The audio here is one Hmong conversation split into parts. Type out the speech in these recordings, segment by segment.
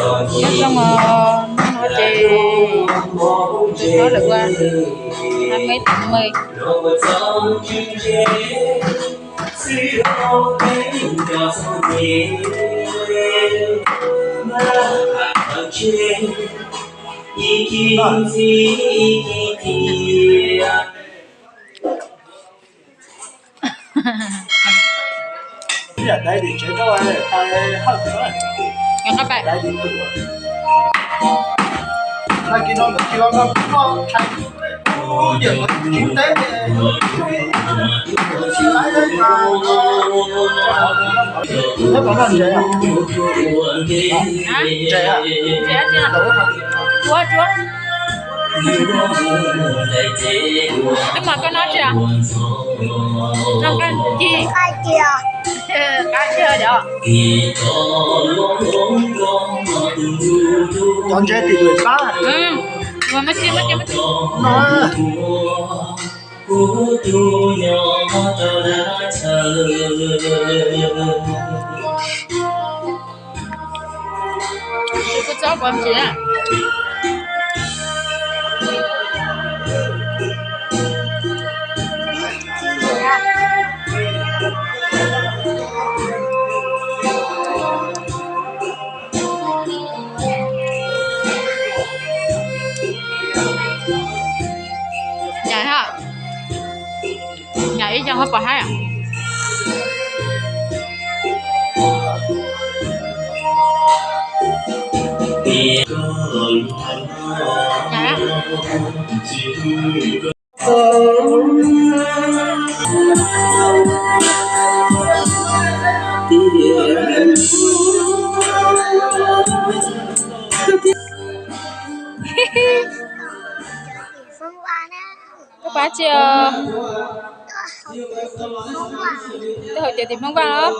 Nyob zoo os, hnub no ces tus hlob lawv ua hab meb tau me. Ua tsuav. Wb mas koj noj tsi? Noj nqaij ci. Qab tsi os. Cov ntse tim lwm sab. Muaj tsi, muaj tsi, muaj tsi. Kuv txob pov ntsis na. Nyam, nyam ib zaug ho pom haib. Koj pab tsi os? Twb haus cawv tim Hmoob Vaj os.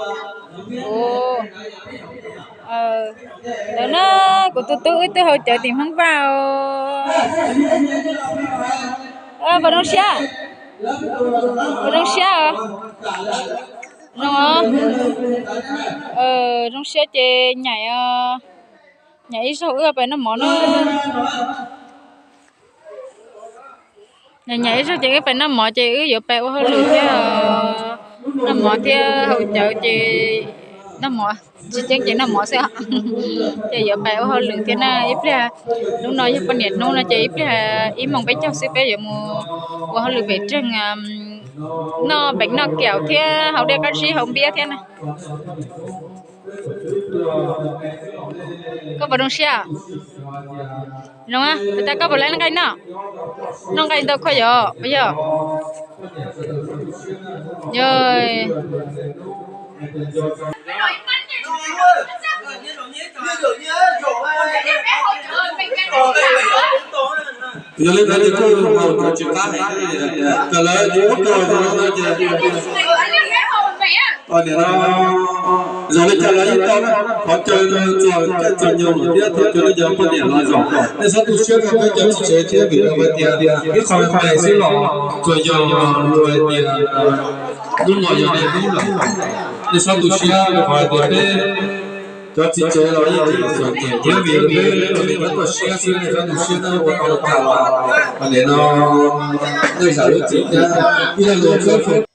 Ntawd na, kuv tus tub wb twb haus cawv tim Hmoob Vaj os. Puas zoo siab? Puas zoo siab os? Zoo os. Zoo siab ces nyaim, nyaim ib zaug wb pais noj mov na. Nyaim ib zaug ces wb pais noj mov ces wb yuav pais ua hauj lwm thiab, noj mov thiab haus cawv ces noj mov, tsis ceeb ces noj mov xwb. Ces yuav pais ua hauj lwm thiab na ib pliag. Hnub no yog poj niam hnub no ces ib pliag ib moos peb caug xwb peb yuav mus ua hauj lwm pem roob, noj peev noj kaum thiab haus dej qab zib haus npiab thiab na. Koj puas zoo siab? Zoo, tas koj puas laib nqaij noj? Noj nqaij ntau koj yog puas yog? Yog. Yog li ntawd ces koj mus tsis qab heev, kom lawv yuav ua tau ces zoo li cas lawv yeej tau na. Qhov chaw no txog caij txog nyoog lawm thiab thaum cov no cov poj niam los zaum, nej txhob tu siab rau peb cov txiv tsev thiab vim rau hais tias ib qho me me xwb los tsuas yog luag hais tias hnub no yog nej hnub lawm. Nej txhob tu siab rau qhov hais tias peb cov txiv tsev los yeej tseem xyuam xim thiab vim peb ua neej nyob toj siab xwb, nej txhob tu siab na, ua tau li cas los nim no nej zam lub txim thiab ib leeg los txhob